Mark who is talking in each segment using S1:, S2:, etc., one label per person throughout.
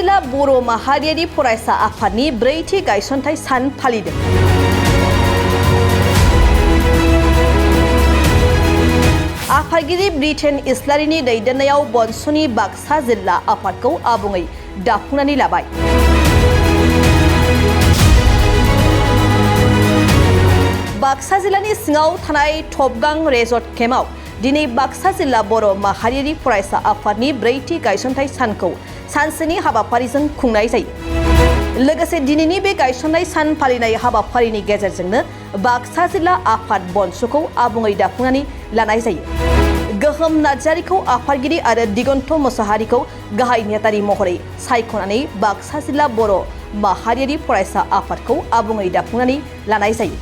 S1: जिल्ला बर' माहारियारि फरायसा आफादनि 4थि गायसनथाइ सान फालिदों। आफादगिरि ब्रिटेन इस्लारिनि दैदेननायाव बनस'नि बाक्सा जिल्ला आफादखौ आबुङै दाफुंनानै लाबाय। बाक्सा जिल्लानि सिङाव थानाय टपगां रेजर्ट केम्पआव दिनै बाक्सा जिल्ला बर' माहारियारि फरायसा आफादनि 4थि गायसनथाइ सानखौ सानसेनि हाबाफारिजों खुंनाय जायो। लोगोसे दिनैनि बे गायसननाय सान फालिनाय हाबाफारिनि गेजेरजोंनो बाक्सा जिल्ला आफाद बनस'खौ आबुङै दाफुंनानै लानाय जायो। गोहोम नार्जारिखौ आफादगिरि आरो दिगन्त मोसाहारिखौ गाहाय नेतारि महरै सायख'नानै बाक्सा जिल्ला बर' माहारियारि फरायसा आफादखौ आबुङै दाफुंनानै लानाय जायो।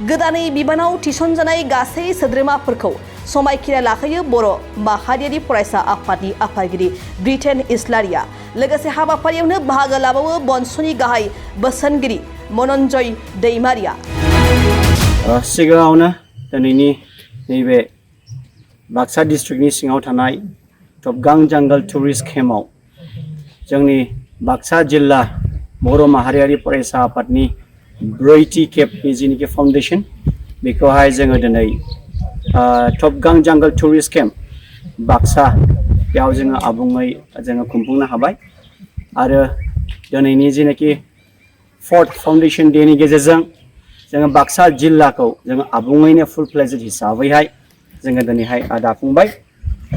S1: गोदानै बिबानाव थिसनजानाय गासै सोद्रोमाफोरखौ समायखिरा लाहोयो बर' माहारियारि फरायसा आफादनि आफादगिरि ब्रिटेन इस्लारिया। लोगोसे हाबाफारियावनो बाहागो लाबावो बनस'नि गाहाय बोसोनगिरि मनन्जय दैमारिया।
S2: सिगाङावनो दिनैनि नैबे बाक्सा डिस्ट्रिक्टनि सिङाव थानाय टपगां जांगल टुरिस्ट केम्पआव जोंनि बाक्सा जिल्ला बर' माहारियारि फरायसा आफादनि 4थि खेबनि जिनिखि फाउन्डेसन बेखौहाय जोङो दिनै टपगां जांगल टुरिस्ट केम्प बाक्सा बेयाव जोङो आबुङै जोङो खुंफुंनो हाबाय आरो दिनैनि जिनिखि 4th फाउन्डेसन डेनि गेजेरजों जोङो बाक्सा जिल्लाखौ जोङो आबुङैनो फुल फ्लेजेड हिसाबैहाय जोङो दिनैहाय दाफुंबाय।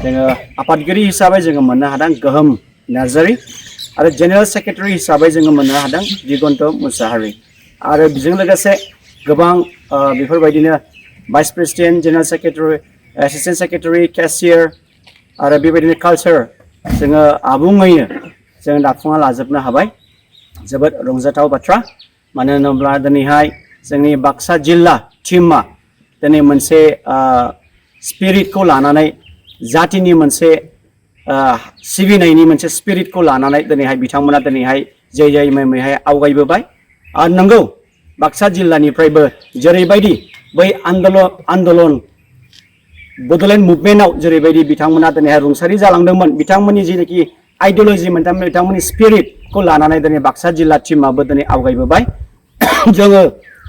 S2: जोङो आफादगिरि हिसाबै जोङो मोननो हादों गोहोम नार्जारि आरो जेनेरेल सेक्रेटारि हिसाबै जोङो मोननो हादों दिगन्त मोसाहारि आरो बेजों लोगोसे गोबां बेफोरबायदिनो vice president general secretary assistant secretary cashier आरो बेबायदिनो कालचार जोङो आबुङैनो जों दाफुंना लाजोबनो हाबाय। जोबोद रंजाथाव बाथ्रा मानो होनोब्ला दिनैहाय जोंनि बाक्सा जिल्ला टीमा दिनै मोनसे स्पिरिटखौ लानानै जातिनि मोनसे सिबिनायनि मोनसे स्पिरिटखौ लानानै दिनैहाय बिथांमोना दिनैहाय जै मैहाय आवगायबोबाय आरो नंगौ बाक्सा जिल्लानिफ्रायबो जेरैबायदि बै आन्दलन बड'लेण्ड मुभमेन्टआव जेरैबायदि बिथांमोना दिनैहाय रुंसारि जालांदोंमोन बिथांमोननि जिनिखि आइडिय'लजि बिथांमोननि स्पिरिटखौ लानानै दिनै बाक्सा जिल्ला टीमाबो दिनै आवगायबोबाय। जोङो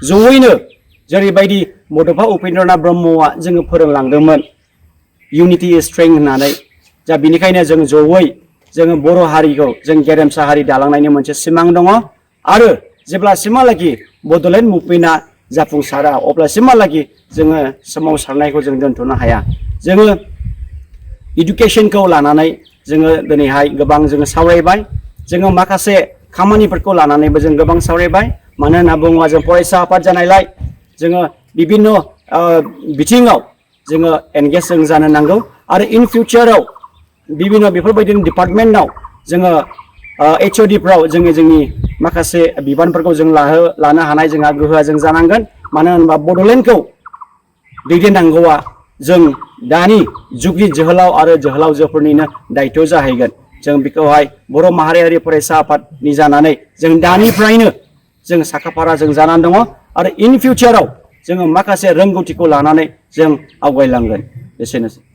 S2: जयैनो जेरैबायदि बड'फा उपेन्द्रनाथ ब्रह्मआ जोङो फोरोंलांदोंमोन इउनिटि इज स्ट्रेंथ होननानै दा बिनिखायनो जों जयै जोङो बर' हारिखौ जों गेरेमसा हारि दालांनायनि मोनसे सिमां दङ आरो जेब्लासिमहालागि बड'लेण्ड मुभमेन्टआ जाफुंसारा अब्लासिमहालागि जोङो सोमावसारनायखौ जों दोनथ'नो हाया। जोङो इडुकेसनखौ लानानै जोङो दिनैहाय गोबां जोङो सावरायबाय। जोङो माखासे खामानिफोरखौ लानानैबो जों गोबां सावरायबाय। मानो होनना बुङोब्ला जों फरायसा आफाद जानायलाय जोङो बिभिन्न बिथिङाव जोङो एंगेज जों जानो नांगौ आरो इन फिउचाराव बिभिन्न बेफोरबायदिनो डिपार्टमेन्टआव जोङो HODफ्राव जोङो जोंनि माखासे बिबानफोरखौ जों लानो हानाय जोंहा गोहोआ जों जानांगोन। मानो होनोबा बड'लेण्डखौ दैदेननांगौआ जों दानि जुगनि जोहोलाव आरो जोहोलावजोफोरनिनो दायित्व जाहैगोन। जों बेखौहाय बर' माहारियारि फरायसा आफादनि जानानै जों दानिफ्रायनो जों साखाफारा जों जानानै दङ आरो इन फिउचाराव जोङो माखासे रोंगौथिखौ लानानै जों आवगायलांगोन। एसेनोसै।